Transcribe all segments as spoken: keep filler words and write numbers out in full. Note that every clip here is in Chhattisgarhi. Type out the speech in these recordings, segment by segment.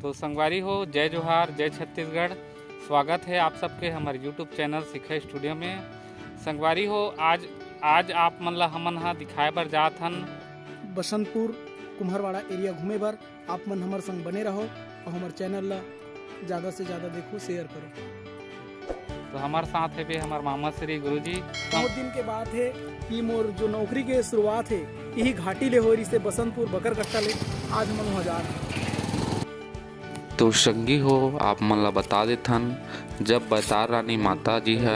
तो संगवारी हो, जय जोहार, जय छत्तीसगढ़। स्वागत है आप सबके हमर YouTube चैनल शिखा स्टूडियो में। संगवारी हो, आज आज आप मन ला हमन ह दिखाए बर जात हन बसंतपुर कुम्हरवाड़ा एरिया घूमे बर। आप मन हमर संग बने रहो और हमर चैनल ला ज्यादा से ज्यादा देखो, शेयर करो। तो हमर साथ है भी हमर मामा श्री गुरुजी। बहुत दिन के बात है कि मोर जो नौकरी के शुरुआत है, यही घाटी ले हो रही से बसंतपुर बकरकट्टा ले। आज हमन वहाँ जा रहे हैं। तो संगी हो, आप मन ला बता देथन, जब बैतार रानी माता जी ह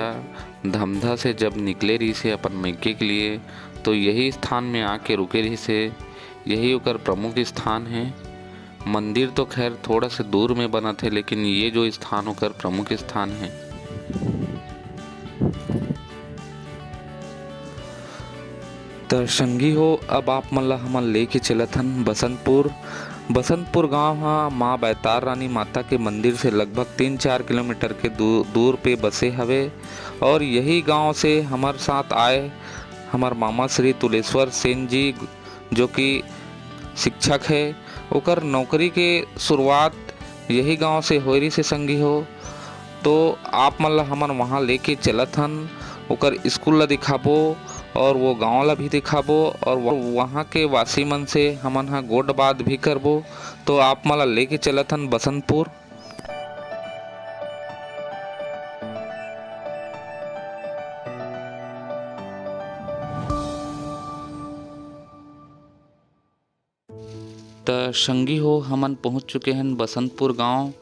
धमधा से जब निकले रहिस हे अपन मइके के लिए, तो यही स्थान में आके रुके रहिस हे। यही ओकर प्रमुख स्थान हे। मंदिर तो खैर थोड़ा से दूर में बनत हे, लेकिन ये जो स्थान ओकर प्रमुख स्थान हे। त संगी हो, अब आप मन ला हमन लेके चलत हन बसंतपुर। बसंतपुर गांव ह माँ बैतार रानी माता के मंदिर से लगभग तीन चार किलोमीटर के दू-, दूर पे बसे हवे। और यही गांव से हमर साथ आए हमर मामा श्री तुलेश्वर सेन जी, जो कि शिक्षक है। ओकर नौकरी के शुरुआत यही गांव से होए रहिस हे संगी हो। तो आप मन ला हमन वहाँ लेके चलत हन, ओकर स्कूल ला दिखाबो और वो गांव ला भी दिखाबो और वह-, वहाँ के वासी मन से हमन ह गोठ बात भी करबो। तो आप मन ला लेके चलत हन बसंतपुर। त संगी हो, हमन पहुंच चुके हन बसंतपुर गांव।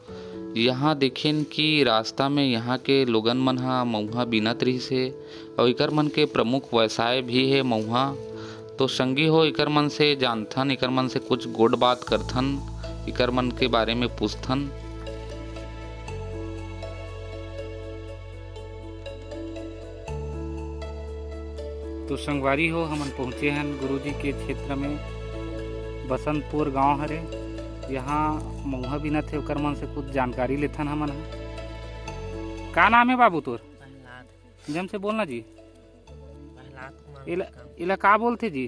यहाँ देखेन कि रास्ता में यहाँ के लोगन मन ह मउहा बीनत रहिस हे, अउ इकर मन के प्रमुख व्यवसाय भी हे मउहा। तो संगी हो, इकर मन से जानथन, इकर मन से कुछ गोठ बात करथन, इकर मन के बारे में पूछथन। तो संगवारी हो, हमन पहुंचे हन गुरुजी के क्षेत्र में, बसंतपुर गांव हरे। यहाँ मउहा बीनत हे, ओकर मन से कुछ जानकारी लेथन हमन ह। का नाम हे बाबू तोर? प्रहलाद। जम से बोलना जी। प्रहलाद कुमार एला, मक्का। एला का बोलथे जी?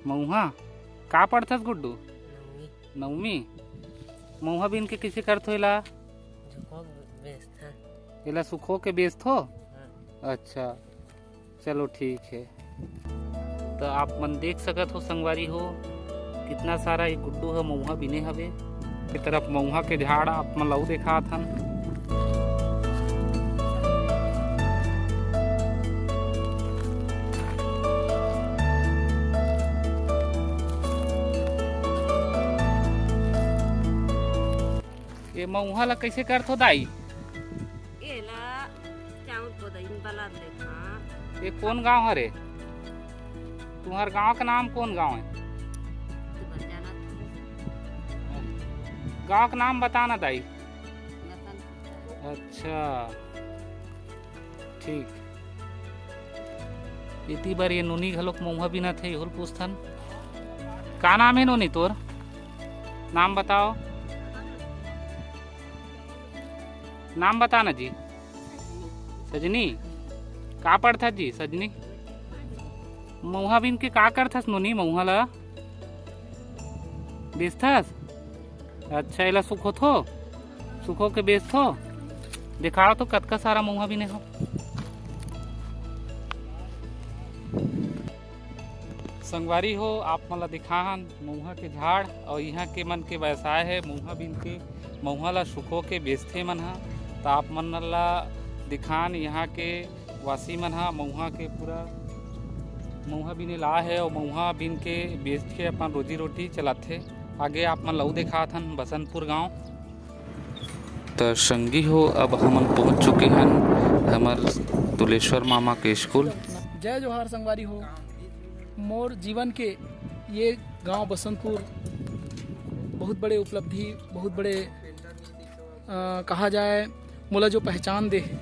मउहा। मउहा। का पढ़थस गुड्डू? नवमी। नवमी। मउहा बीन के कइसे करथो एला? सुखो के बेचथन। एला सुखो के बेचथो? हाँ। अच्छा, चलो ठीक है। तो आप मन देख सकत हो संगवारी हो, कितना सारा ये गुड्डू ह मउहा बिने हवे। ये तरफ मउहा के झाड़ आप मन लऊ देखात हन। ये मउहा ला कइसे करथो दाई? एला चाउर को दही में बला देथन। ये कौन गांव हरे? तुम्हार गांव का नाम कौन गांव है? तुम्हार जाना था। गांव का नाम बताना दाई। बसंत। अच्छा, ठीक। इति बर ये नोनी घलोक मउहा बिनत हे, एहू ल पूछथन। का नाम है नोनी तोर? नाम बताओ। नाम बता ना जी। सजनी। का पढ़थस जी सजनी? मउहा बिन के का करथस नोनी? मउहा ला बेचथस? अच्छा, एला सुखोथो? सुखो के बेचथो? दिखाओ तो कतका सारा मउहा बिने हो। संगवारी हो, आप मन ला दिखाहन मउहा के झाड़, और इहाँ के मन के व्यवसाय है मउहा बीन के। मउहा ला सुखो के बेचथे मन ह। त आप मन ला दिखान, यहाँ के वासी मन ह मउहा के पूरा मउहा बीने ला है और मउहा बीन के बेच के अपन रोजी रोटी चलाथे। आगे आप मन ला अउ देखात हन बसंतपुर गांव। त संगी हो, अब हमन पहुंच चुके हन हमर तुलेश्वर मामा के स्कूल। जय जोहार संगवारी हो। मोर जीवन के ये गांव बसंतपुर बहुत बड़े उपलब्धि, बहुत बड़े, अ, कहा जाए, मोला जो पहचान दे हे,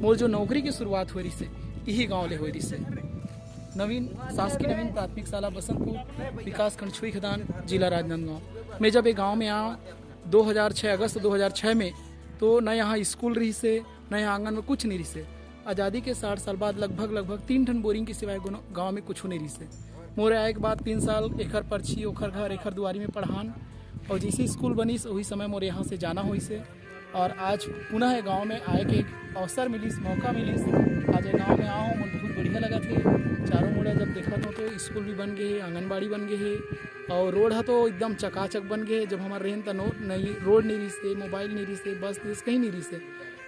मोर जो नौकरी के शुरुआत होए रिसे, इही गांव ले होए रिसे। नवीन, शासकीय नवीन प्राथमिक शाला बसंतपुर, विकासखंड छुईखदान, जिला राजनांदगांव। मैं जब ये गांव में आया दो हज़ार छह, अगस्त दो हज़ार छह में, तो न यहाँ स्कूल रहिसे, न यहाँ आंगन में कुछ नहीं रहिसे। आजादी के साठ साल बाद लगभग, लगभग तीन ठन बोरिंग के सिवाय कोनो गांव में कुछ नहीं रहिसे। मोरे आए के बाद तीन साल एखर पर्ची, ओखर घर, एखर दुआरी में पढ़ान। और जैसे स्कूल बनिस, वही समय मोर यहाँ से जाना होइस हे। और आज पुनः ये गांव में आए के एक अवसर मिलिस, मौका मिलिस। आज ये गांव में आए हों, मोर बहुत बढ़िया लगत हे। चारों मुड़ा जब देखत हों तो स्कूल भी बन गए हे, आंगनबाड़ी बन गए हे, और रोड ह तो एकदम चकाचक बन गए हे। जब हमर रेहेन त नो नहीं, रोड नहीं रिहिस हे, मोबाइल नहीं रिहिस हे, बस नहीं रिहिस हे, कहीं नहीं रिहिस हे।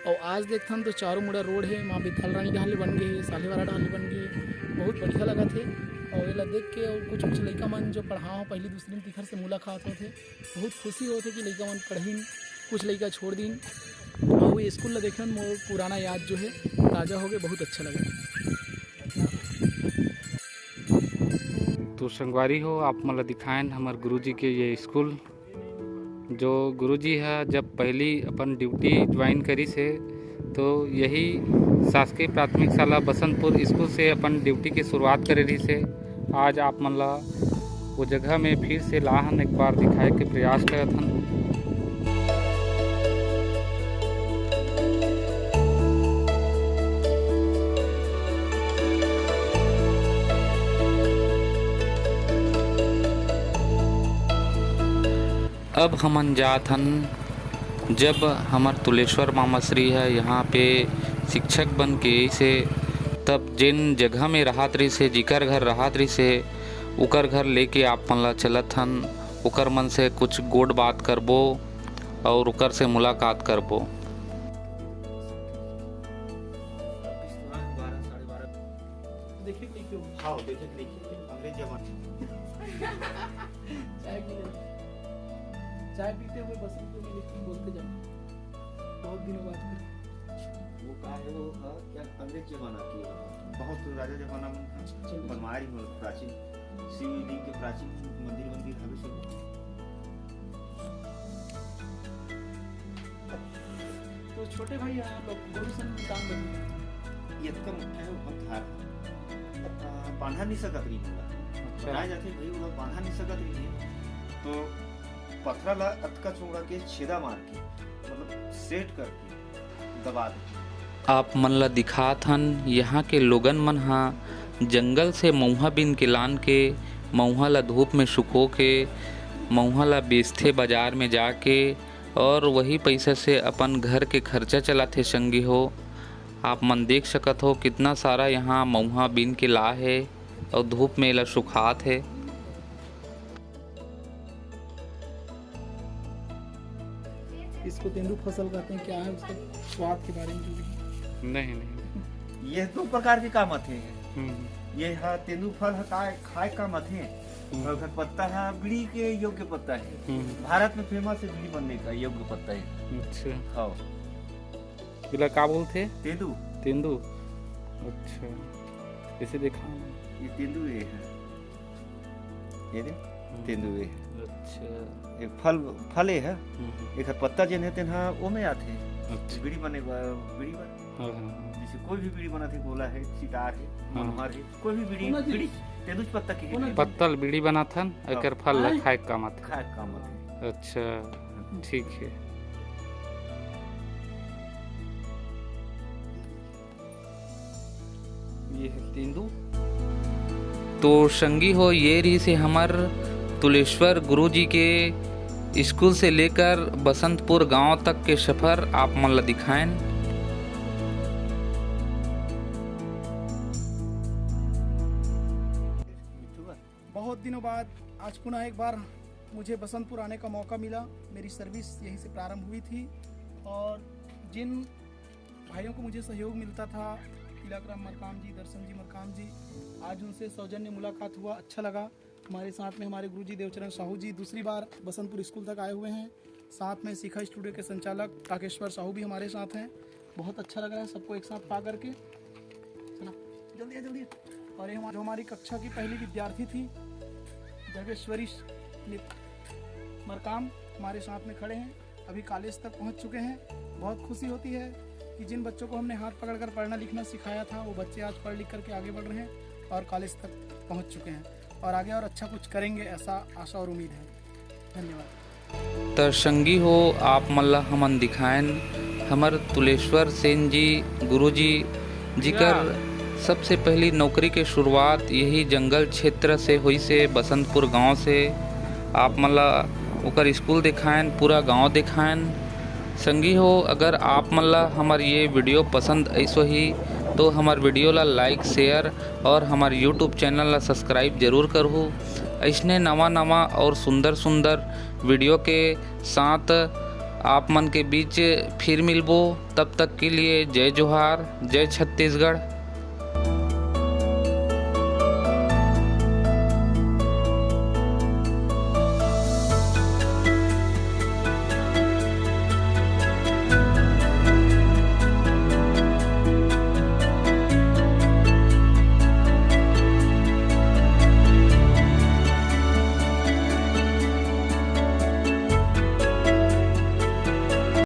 और आज देखथन तो चारों मुड़ा रोड हे, माँ बेताल रानी डहार ले बन गए हे, साल्हेवारा डहार ले बन गए हे, बहुत बढ़िया लगत हे। और एला देख के और कुछ कुछ लइका मन जो पढ़ाव पहली दूसरी में तिखर से मुलाकात होथे, बहुत खुशी होथे कि लइका मन पढ़िन, कुछ लइका छोड़ दिन। और वो स्कूल ला देखन, मोर पुराना याद जो है ताज़ा हो गए, बहुत अच्छा लगा। तो संगवारी हो, आप मन ला दिखाएन हमर गुरुजी के ये स्कूल, जो गुरुजी ह जब पहली अपन ड्यूटी ज्वाइन करिस हे, तो यही शासकीय प्राथमिक शाला बसंतपुर स्कूल से अपन ड्यूटी के शुरुआत करे रहिस हे। आज आप मन ला वो जगह में फिर से लाहन एक बार दिखाए के प्रयास करत हन। अब हमन जात हन, जब हमर तुलेश्वर मामा श्री ह यहाँ पे शिक्षक बन के से, तब जेन जगह में रहत रहिस हे, जिकर घर रहत रहिस हे, उकर घर लेके आप मन ला चलत हन, उकर मन से कुछ गोठ बात करबो और उकर से मुलाकात करबो। देखिए, कोई क्यों? हाँ, देखिए, देखिए, अंग्रेज जमाना। चाय पी ले। चाय पीते हुए बसंत को मैं लिख-, बोलते जाऊँ। बहुत दिनों बाद। वो का है, वो, हाँ, क्या अंग्रेज जमाना की है। बहुत राजा जमाना में था। चलो। बनवारी में प्राचीन शिवलिंग के प्राचीन मंदिर, मंदिर हवे सब। तो छोटे भाई, यहाँ लोग गोरू सन काम करते हैं। ये अतका मोटा है, वो धार। आ, बांधा नहीं सकत रही ओला। अच्छा। बताया जाथे भाई, ओला बांधा नहीं सकत रही है। तो पथरा ला अतका चौड़ा के छेदा मार के, मतलब सेट करके दबा दे। आप मन ला दिखात हन, यहाँ के लोगन मन हा जंगल से मउहा बीन के लान के, मउहा ला धूप में सुखो के, मउहा ला बेचथे बाजार में जाके, और वही पैसा से अपन घर के खर्चा चलाथे संगी हो। आप मन देख सकत हो, कितना सारा यहाँ मउहा बीन के ला हे और धूप में एला सुखात हे। इसको तेंदू फसल कहते हैं, क्या है उसका स्वाद के बारे में कुछ? नहीं, नहीं। ये दो प्रकार के काम आथे। हम्म। ये हा तेंदू फल हा खाए, खाए काम आथे। हम्म। और ओकर पत्ता हा बीड़ी के योग्य पत्ता है। हम्म। भारत में फेमस है बीड़ी बनने का योग्य पत्ता है। अच्छा। हाँ। एला का बोलथे? तेंदू। तेंदू। अच्छा। इसे देखा। ये तेंदू ये है। ये दे, हम्म। तेंदू ये। अच्छा। ये फल, फल ये है। हम्म। एकर पत्ता जेन है, तेन हा ओमे आथे। अच्छा। बीड़ी बने बा-, बीड़ी बन-, हाँ, हाँ, हाँ। जैसे कोई भी बीड़ी बनाथे, गोला है, सितार है, हाँ। मनोहर है, कोई भी बीड़ी, कोना जी? बीड़ी, तेंदूच पत्ता के ही कोना जी? पत्तल बीड़ी बनाथन, हाँ। एकर फल ला हाँ। खाए के काम आथे। खाए के काम आथे। अच्छा, ठीक है। ये है तेंदू। तो संगी हो, ये रहिसे हमर तुलेश्वर गुरुजी के स्कूल से लेकर बसंतपुर गांव तक के सफर आप मन ला दिखाएन। बहुत दिनों बाद आज पुनः एक बार मुझे बसंतपुर आने का मौका मिला। मेरी सर्विस यहीं से प्रारंभ हुई थी और जिन भाइयों को मुझे सहयोग मिलता था, तिलक राम मरकाम जी, दर्शन जी मरकाम जी, आज उनसे सौजन्य मुलाकात हुआ, अच्छा लगा। हमारे साथ में हमारे गुरुजी देवचरण साहू जी दूसरी बार बसंतपुर स्कूल तक आए हुए हैं। साथ में शिखा स्टूडियो के संचालक काकेश्वर साहू भी हमारे साथ हैं। बहुत अच्छा लग रहा है सबको एक साथ पा करके। चला, जल्दी आ, जल्दी आ। और ये हमारी, जो हमारी कक्षा की पहली विद्यार्थी थी, जगेश्वरी नि-, मरकाम हमारे साथ में खड़े हैं, अभी कॉलेज तक पहुंच चुके हैं। बहुत खुशी होती है कि जिन बच्चों को हमने हाथ पकड़कर पढ़ना लिखना सिखाया था, वो बच्चे आज पढ़ लिख करके आगे बढ़ रहे हैं और कॉलेज तक पहुंच चुके हैं और आगे और अच्छा कुछ करेंगे, ऐसा आशा और उम्मीद है। धन्यवाद। त संगी हो, आप मन ला हमन दिखाएन हमर तुलेश्वर सेन जी, गुरुजी, जिकर सबसे पहली नौकरी के शुरुआत यही जंगल क्षेत्र से होइसे, बसंतपुर गांव से। आप मन ला ओकर स्कूल देखायन, पूरा गांव देखायन। संगी हो, अगर आप मन ला हमर ये वीडियो पसंद आइस होही, तो हमर वीडियो ला like, share और हमर YouTube चैनल ला subscribe जरूर करहू। अइसने नवा नवा और सुंदर सुंदर वीडियो के साथ आप मन के बीच फिर मिलबो। तब तक के लिए जय जोहार, जय छत्तीसगढ़।